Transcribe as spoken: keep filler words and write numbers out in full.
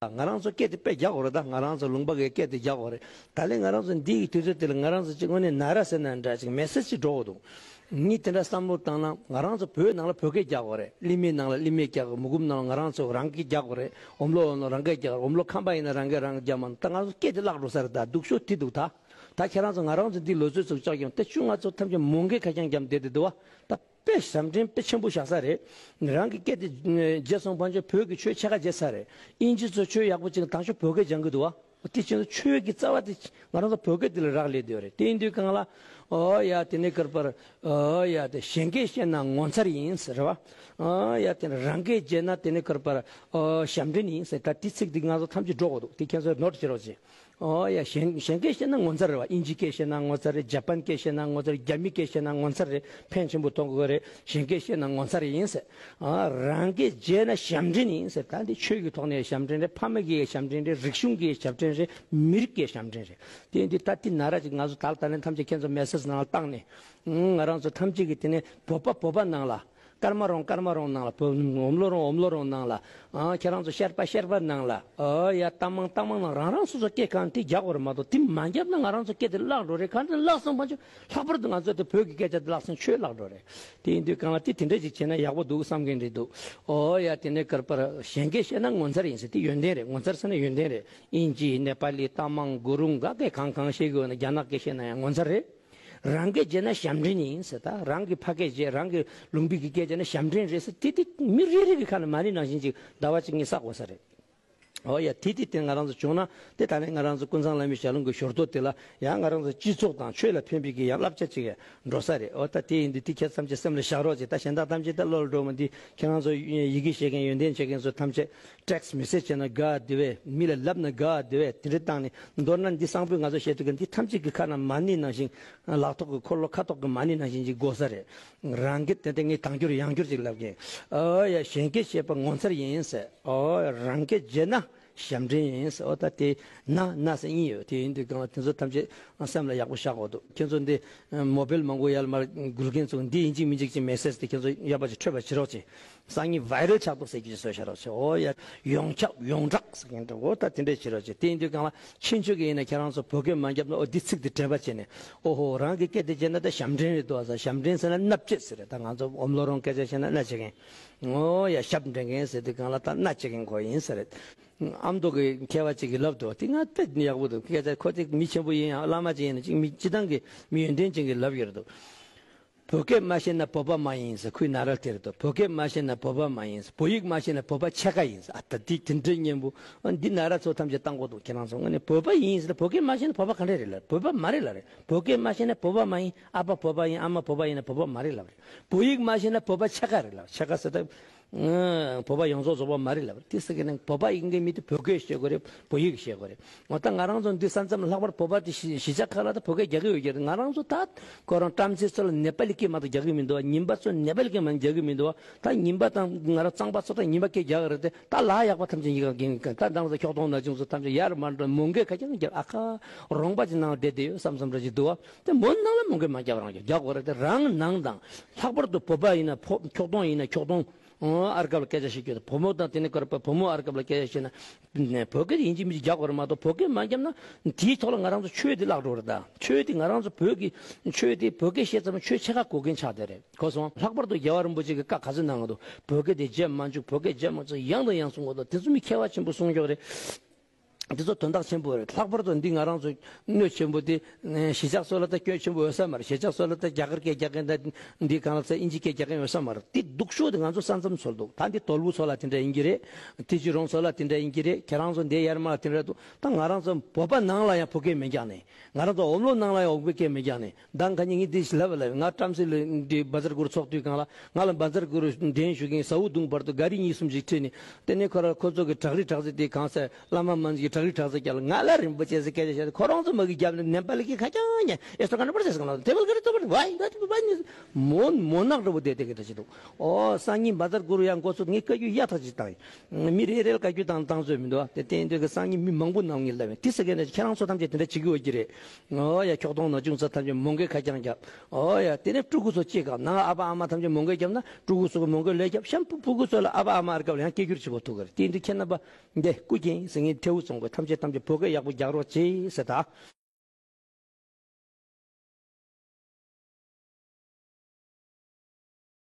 ང་རང་ཚོ་སྐད་དེ་དཔེ་རྒྱག་དགོས་རེད། ད་ང་རང་ཚོ་ལུང་པ་གི་སྐད་དེ་རྒྱག་དགོས་རེད། ད་ལན་ང་རང་ཚོ་འདི་ཡི་དུས་ཚོད་དེ་ལ་ང་རང་ཚོ་གཅིག་དངོས་གནས་ན་ར་ཟེར་ན་འདྲ་ཅིག་མེ་སེ་ཇི་ཅིག་འགྲོ་དགོས་འདུག་ངས་དེ་འདྲ་བསམ་བློ་བཏང་ན། ང་རང་ཚོ་བོད་ནང་ལ་བོད་སྐད་རྒྱག་དགོས་རེད། གླིང་མའི་ནང་ལ་གླིང་མའི་རྒྱག་དགོས། མུ་གུམ་ནང་ལ་ང་རང་ཚོ་རང་སྐད་རྒྱག་དགོས་རེད། འོམ་ལོ་ནང་རང་སྐད་རྒྱག་དགོས། འོམ་ལོ་ཁམས་པ་ཡིན་ན་རང་སྐད་རང་རྒྱག་མ། ད་ང་ཚོ་སྐད་དེ་བརླག་འགྲོ་ས་རེད། ད་སྡུག་ཤོས་དེ་འདུག་ད་ད་ཁྱེད་རང་ཚོ་ང་རང་ཚོ་འདི་ལོ་ཚོད་ཚུགས་ཅག་ཡོང་ད་ཆུ་ང་ཚོ་ཐམས་ཅད་མོ་འགའི་ཁ་རྐྱང་རྒྱབ་བསྡད་དེ་འདུག་བ། ད་དཔེ་ཞབས་འདྲེན་དཔེ་ཆེན་པོ་བཞག་ས་རེད། རང་གི་སྐད་དེ་བརྗེད་སོང་ཕན་ཆད་བོད་ཀྱི་ཆོས་ཕྱེད་ཀ་བརྗེད་ཚར་རེད། དབྱིན་ཇི་ཚོ་ཆོས་ཡག་པོ་ཅིག་དང་ཆོས་བོད་སྐད་སྦྱང་གི་འདུག་བ། དེ་ཕྱིན་ཆོས་ཀྱི་རྩ་བ་དེ་ང་རང་ཚོ་བོད་སྐད་དེ་ལ་རག་ལས་བསྡད་ཡོད་རེད། དེ་ཡིན་དུས་གང་ལ། ཨོ་ཡ་དེ་ནས་ཀར་པར། ཨོ་ཡ་དེ་གཞན་སྐད་བཤད་ན་ངོ་མཚར་ཡིན་ཟེར་བ། ཨོ་ཡ་དེ་ནས་རང་སྐད་བརྗེད་ན་དེ་ནས་ཀར་པར། ཨོ་ཞབས་འདྲེན་ཡིན་ཟེར། ད་དེ་ཚིག་དེ་ང་ཚོ་ཐམས་ཅད་འགྲོ་དགོས་འདུག་དེ་ཁྱེད་ཚོས་ནོར་བྱེད་རོགས་བྱེད། ཨོ་ཡ་གཞན་གཞན་སྐད་བཤད་ན་ངོ་མཚར་རེད་བ། དབྱིན་ཇི་སྐད་བཤད་ན་ངོ་མཚར་རེད། ཇ་པན་སྐད་བཤད་ན་ངོ་མཚར་རེད། རྒྱ་མི་སྐད་བཤད་ན་ངོ་མཚར་རེད། ཕན་ཆེན་པོ་གཏོང་དགོས་རེད། གཞན་སྐད་བཤད་ན་ངོ་མཚར་ཡིན་ཟེར། ཨ་རང་སྐད་བརྗེད་ན་ཞབས་འདྲེན་ཡིན་ཟེར། ད་འདི་ཆོས་ཀྱི་ཐོག་ནས་ཞབས་འདྲེན་རེད། ཕ་མ་གི་ཞབས་འདྲེན་རེད། རིག་གཞུང་གི་ཞབས་འདྲེན་རེད། མི་རིགས་ཀྱི་ཞབས་འདྲེན་རེད། དེ་འདི་ད་འདི་ན་ར་ཅིག་ང་ཚོ་ད་ལྟ་ནས་ཐམས་ཅད་ཁྱེད་ཚོ་མེ་སེ་ཇི་ནང་ལ་བཏང་ནས། ང་རང་ཚོ་ཐམས་ཅད་ཀྱི་དེ་ནས་བོད་པ་བོད་པ་ནང་ལ། ཀརྨ་རོང་ཀརྨ་རོང་ནང་ལ། བོད་འོམ་ལོ་རོང་འོམ་ལོ་རོང་ནང་ལ། ཨ་ཁྱེད་རང་ཚོ་ཤར་པ་ཤར་པ་ནང་ལ། ཨ་ཡ་རྟ་མང་རྟ་མང་ནང་རང་རང་སོ་སོ་སྐད་གང་དེ་རྒྱག་དགོས་རེད་མ་གཏོགས། དེ་མ་བརྒྱབ་ན་ང་རང་ཚོ་སྐད་དེ་བརླག་འགྲོ་རེད། གང་དེ་བརླག་སོང་ཕན་ཆད་ལྷག་པར་དུ་ང་ཚོ་དེ་བོད་ཀྱི་སྐད་ཆ་དེ་བརླག་སོང་ཆོས་བརླག་འགྲོ་རེད། དེ་ཡིན་དུས་གང་ལ་དེ་དེ་འདྲ་ཞིག་བྱས་ན་ཡག་པོ་འདུག་བསམ་གྱིན་རེད་འདུག་ཨོ་ཡ་དེ་ནས་ཀར་པར་གཞན་སྐད་བཤད་ན་ངོ་མཚར་ཡིན་ཟེར། དེ་ཡོན་ཏན་རེད། ངོ་མཚར་ཟེར་ན་ཡོན་ཏན་རེད། དབྱིན་ཇི་ནེ་པ་ལི་རྟ་མང་གུ་རུང་ག་སྐད་གང་གང་བཤད་གི་ཡོད་ན། རྒྱ་ནག་སྐད་བཤད་ན་ཡང་ངོ་མཚར་རེད། རང་སྐད་བརྗེད་ན་ཞབས་འདྲེན་ཡིན་ཟེར། ད་རང་གི་ཕ་སྐད་བརྗེད། རང་གི་ལུང་པའི་གི་སྐད་བརྗེད་ན་ཞབས་འདྲེན་རེད་ཟེར། དེ་དེ་མི་རེ་རེ་གི་ཁ་ནས་མ་ཎི་ནང་བཞིན་ཅིག་ཟླ་བ་གཅིག་གཉིས་བསགས་དགོས་ས་རེད། ཨོ་ཡ་དེ་དེ་དེ་ང་རང་ཚོ་བྱུང་ན་དེ་ད་ནས་ང་རང་ཚོ་ཀུན་བཟང་བླ་མའི་ཞལ་ལུང་གི་ཞོར་དུ་དེ་ལ་ཡང་ང་རང་ཚོ་སྤྱི་ཚོགས་དང་ཆོས་ལ་ཕན་པའི་གི་ཡང་བསླབ་བྱ་ཅིག་འགྲོ་ས་རེད། ཨོ་ད་དེ་ཡིན་དུས་དེ་ཁྱེད་ཐམས་ཅད་སེམས་ལ་བཞག་རོགས་བྱེད། ད་གཞན་དག་ཐམས་ཅད་ད་བློ་ལ་འགྲོ་མི་འདི་ཁྱེད་རང་ཚོ་ཡི་གེ་ཤེས་མཁན་ཡོན་ཏན་ཆེ་མཁན་ཚོ་ཐམས་ཅད་ཊེག་སི་མེ་སེ་ཇི་བྱས་ན་དགའ་བདེ་བས། མི་ལ་ལབ་ན་དགའ་བདེ་བས། དེ་འདྲ་བཏང་ནས། མདོར་ན་འདི་གསང་ཕུད་ང་ཚོ་བཤད་དུས་ཀ་འདི་ཐམས་ཅད་ཀྱི་ཁ་ན་མ་ཎི་ནང་བཞིན། ལག་ཐོག་གི་འཁོར་ལོ་ཁ་ཐོག་གི་མ་ཎི་ནང་བཞིན་ཅིག་དགོས་ས་རེད། རང་སྐད་དེ་དེ་ངས་དང་སྐྱོར་ཡང་སྐྱོར་ཅིག་ལབ་མཁན། ཨོ་ཡ་གཞན་སྐད་བཤད་པ་ངོ་མཚར་ཡིན་ཟེར། ཨོ་རང་སྐད་བརྗེད་ན་ཞབས་འདྲེན་ཡིན་ཟེར། ཨོ་ད་དེ་ན་ན་ཟེར་ཨིན་ཡོད། དེ་ཡིན་དུས་གང་ལ་དེ་ཚོ་ཐམས་ཅད་སེམས་ལ་ཡག་པོ་བཞག་དགོས་འདུག་ཁྱེད་ཚོ་འདི་མོ་བེལ་མང་པོ་ཡར་མར་འགུལ་མཁན་ཚོ་འདི་ཡིན་གཅིག་མིན་གཅིག་ཅིག་མེ་སེ་ཇི་དེ་ཁྱེད་ཚོ་ཡག་པ་ཅིག་འཕྲོད་པ་བྱེད་རོགས་བྱེད། སང་ཉིན་བྷའི་རལ་ཆགས་འདུག་ཟེར་གྱི་བཟོས་བཞག་རོགས་བྱེད། ཨོ་ཡ། ཡོངས་ཁྱབ་ཡོངས་གྲགས་ཟེར་མཁན་འདྲ། ཨོ་ད་དེ་འདྲས་བྱེད་རོགས་བྱེད། དེ་ཡིན་དུས་གང་ལ་ཕྱིན་ཆོས་ཀྱི་ཡིན་ན་ཁྱེད་རང་ཚོ་བོད་སྐད་མ་བརྒྱབ་ན། ཨོ་འདི་ཚིག་འདི་དྲན་པ་བྱས་ནས། ཨོ་ཧོ་རང་གི་སྐད་དེ་བརྗེད་ན་ད་ཞབས་འདྲེན་རེད་འདུག་ཨ་ཟེར། ཞབས་འདྲེན་ཟེར་ན་མནའ་བཅད་ཟེར་རེད། ད་ང་ཚོ་འོམ་ལོ་རོང་སྐད་ཆ་བཤད་ན་མནའ་བྱེད་མཁན། ཨོ་ཡ་ཞབས་འདྲེན་མཁན་ཟེར་དུས་གང་ལ་ད་མནའ་བྱེད་མཁན་ཁོ་ཡིན་ཟེར་རེད། ཨ་མདོ་གི་མཁས་པ་ཅིག་གིས་ལབ་འདུག་དེ་ང་དཔེ་ཡག་པོ་འདུག་སྐད་ཆ་ཁོ་དེ་མི་ཆེན་པོ་ཡིན་ཡང་བླ་མ་ཅིག་ཡིན་ན་ཅིག་མི་སྤྱི་བཏང་གི་མི་ཡོན་ཏན་ཅན་གྱིས་ལབ་ཡོད་རེད་འདུག་བོད་སྐད་མ་ཤེས་ན་བོད་པ་མ་ཡིན་ཟེར། ཁོའི་ན་ར་དེ་རེད་དོ། བོད་སྐད་མ་ཤེས་ན་བོད་པ་མ་ཡིན་ཟེར། བོད་ཡིག་མ་ཤེས་ན་བོད་པ་ཕྱེད་ཀ་ཡིན་ཟེར། ཨ་ད་དེ་དེ་འདྲའི་སྙན་པོ། ཨ་འདི་ན་ར་ཚོ་ཐམས་ཅད་བཏང་དགོས་འདུག་ཁྱེད་རང་ཚོ་དངོས་གནས་བོད་པ་ཡིན་ཟེར། བོད་སྐད་མ་ཤེས་ན་བོད་པ་ག་འདྲ་རེད་ལབ། བོད་པ་མ་རེད་ལབ་རེད། བོད་སྐད་མ་ཤེས་ན་བོད་པ་མ་ཡིན། ཨ་ཕ་བོད་པ་ཡིན། ཨ་མ་བོད་པ་ཡིན་ན་བོད་པ་མ་རེད་ལབ་རེད། བོད་ཡིག་མ་ཤེས་ན་བོད་པ་ཕྱེད་ཀ་རེད་ལབ། ཕྱེད་ཀ་ཟེར་ད། ཨང་། བོད་པ་ཡོངས་རྫོགས་རྫོགས་པ་མ་རེད་ལབ་རེད། དེ་ཟེར་གི་ནས་བོད་པ་ཡིན་གི་མི་དེ་བོད་སྐད་ཤེས་དགོས་རེད། བོད་ཡིག་ཤེས་དགོས་རེད། འོ་ད་ང་རང་ཚོ་འདི་ས་མཚམས་ལྷག་པར་བོད་པ་དེ་གཞིས་གཞིས་ཆགས་ཁག་ལ་ད་བོད་སྐད་རྒྱག་གི་ཡོད་ཀྱི་རེད། ང་རང་ཚོ་ད་ཁོ་རང་བྲམ་ཟེ་ཚོ་ལ་ནེ་པ་ལི་སྐད་མ་གཏོགས་རྒྱག་གི་མི་འདུག་བ། ཉིན་པ་ཚོ་ནེ་པ་ལི་སྐད་མ་རྒྱག་གི་མི་འདུག་བ། ད་ཉིན་པ་དང་ང་རང་གཙང་པ་ཚོ་ད་ཉིན་པ་སྐད་རྒྱག་གི་རེད་དེ། ད་ལ་ཡག་པ་ཐམས་ཅད་ཡིན་ག་གིན་ག་ད་ང་རང་ཚོ་ཁྱོག་ཐོང་ན་ཆུང་ཚོ་ཐམས་ཅད་ཡར་མར་འགྲོ་མོ་འགས་ཁ་རྐྱང་རྒྱག་ཨ་ཁ་རོང་པ་ཅིག་ནང་བསྡད་བསྡད་ཡོད་བསམ་བསམ་འདྲ་ཅིག་འདུག་བ། དེ་མོ་ནང་ལ་མོ་འགས་མ་རྒྱག་རང་རྒྱག་རྒྱག་དགོས་རེད་དེ། རང་ནང་དང་ལྷག་པར་དུ་བོད་པ་ཡིན་ན་ཕོ་ཁྱོག་ཐོང་ཡིན་ན་ཁྱོག་ཐོང་། ཨ་རྒབ་ལ་སྐད་ཆ་བཤད་རྒྱུ་དང་། བུ་མོ་དང་དེ་ནས་ཀར་པ་བུ་མོ་ཨ་རྒབ་ལ་སྐད་ཆ་བཤད་ན། བོད་སྐད་ཡིན་གཅིག་མིན་གཅིག་རྒྱག་དགོས་རེད་མ་གཏོགས། བོད་སྐད་མ་བརྒྱབ་ན་དེའི་ཐོག་ལ་ང་རང་ཚོ་ཆོས་དེ་བརླག་འགྲོ་རེད་ད། ཆོས་དེ་ང་རང་ཚོ་བོད་ཀྱི་ཆོས་དེ་བོད་སྐད་བཤད་ཙམ་ཆོས་ཕྱེད་ཀ་གོ་མཁན་ཆགས་བསྡད་རེད། གོ་སོང་། ལྷག་པར་དུ་རྒྱལ་བ་རིན་པོ་ཆེ་གི་བཀའ་ག་ཚོད་གནང་གི་འདུག་བོད་སྐད་དེ་བརྗེད་མ་བཅུག་བོད་སྐད་བརྗེད་མ་བཅུག་ཡང་དང་ཡང་གསུང་གི་འདུག་དེ་ཚོ་མི་མཁས་པ་ཆེན་པོ་གསུང་ཀྱོག་རེད། འདི་ཚོ་དོན་དག་ཆེན་པོ་རེད། ལྷག་པར་དུ་འདི་ང་རང་ཚོ་གནོད་ཆེན་པོ་དེ། གཞིས་ཆགས་སོགས་ལ་ད་སྐྱོན་ཆེན་པོ་ཡོད་ས་མ་རེད། གཞིས་ཆགས་སོགས་ལ་ད་རྒྱ་གར་སྐད་རྒྱག་མཁན་དང་འདི་གང་ལ་ཚ་ཨིན་ཇི་སྐད་རྒྱག་མཁན་ཡོད་ས་མ་རེད། དེ་སྡུག་ཤོས་དེ་ང་ཚོ་ས་མཚམས་ཚོ་ལ་འདུག་ད་འདི་དོལ་པོ་ཚོ་ལ་དེ་འདྲ་ཡིན་གྱི་རེད། ཏི་ཅི་རོང་ཚོ་ལ་དེ་འདྲ་ཡིན་གྱི་རེད། ཁྱེད་རང་ཚོ་འདི་ཡར་མར་ལ་དེ་འདྲ་འདུག་ད་ང་རང་ཚོ་བོད་པ་ནང་ལ་ཡང་བོད་སྐད་མི་རྒྱག་ནས། ང་རང་ཚོ་འོམ་ལོ་ནང་ལ་ཡང་བོད་སྐད་མི་རྒྱག་ནས། མདང་ཁ་ཉིན་ངས་འདི་ཞིག་ལབ་པ་ལབ། ང་བྲམ་ཟེ་ལ་འདི་བཛྲ་གུ་རུ་ཚོགས་དུས་སྒང་ལ་ང་ལ་བཛྲ་གུ་རུ་འདྲེན་ཞུ་མཁན་ཟ་འུ་བརྡུངས་བར་དུ་ག་རི་གཉིས་གསུམ་ཞིག་ཁྲིད་ནས། དེ་ནས་ཁོ་ར་ཁོ་ཚོ་གི་བྲག་རི་བྲག་རྩེ་དེ་གང་ཟེར་བླ་མ་མན་གྱི་བྲག་གི་དྲག་ཚོ་རྒྱབ་ལ་ང་ལ་རིན་པོ་ཆེ་ཟེར་སྐད་ཆ་བཤད། ཁོ་རང་ཚོ་མ་གི་རྒྱབ་ནས་ནེ་པ་ལི་གི་ཁ་རྐྱང་ཉན། ཨེ་སོ་ག་ན་པར་ཟེར་ག་ན་དེ་བལ་ག་རི་ཙོ་པར་ཝའི་ད་དེ་བ་ནི་མོ་མོ་ནག་འདྲ་པོ་དེ་དེ་གི་ད་ཅི་འདུག། ཨོ་སང་ཉིན་བ་ཛར་གུ་རུ་ཡང་འགོ་ཚུགས། ངས་བཀའ་བཀྱོན་ཡག་ཐག་ཅིག་བཏང་ཡིན། མི་རེ་རེ་ལ་བཀའ་བཀྱོན་བཏང་བཏང་ཚོད་མི་འདུག་ཨ། དེ་བརྟེན་དུས་ཀྱི་སང་ཉིན་མི་མང་པོ་ནང་ངས་ལབ་ཡིན། དེ་ཟེར་མཁན་ནི་ཁྱེད་རང་ཚོ་ཐམས་ཅད་དེ་འདྲ་བྱེད་ཀྱི་ཡོད་ཀྱི་རེད། ཨོ་ཡ། ཁྱོག་གདོང་ནག་ཆུང་ཚོ་ཐམས་ཅད་མོ་འགོད་ཁ་རྐྱང་རྒྱབ། ཨོ་ཡ། དེ་ནས་ཕྲུ་གུ་ཚོ་སྐྱེས་སྐབས་ནང་ཨ་ཕ་ཨ་མ་ཐམས་ཅད་མོ་འགོད་རྒྱབ་ན་ཕྲུ་གུ་ཚོ་གི་མོ་འགོད་ལས་རྒྱབ་གཤམ་བུ་ཕྲུ་གུ་ཚོ་ལ་ཨ་ཕ་ཨ་མ་ཨར་སྐབས་ལ་ཡང་སྐད་སྒྱུར་བྱེད་པོ་ཐུག་གི་རེད། དེ་འདི་ཁྱེད་རྣམ་པ་འདི་སྐུ་མཁྱེན་ཟེར་མཁན་ཐེའུ་ཚོང་པ་ཐམས་ཅད་ཐམས་ཅད་བོད་སྐད་ཡག་པོ་རྒྱག་རོགས་བྱེད་ཟེར་ད།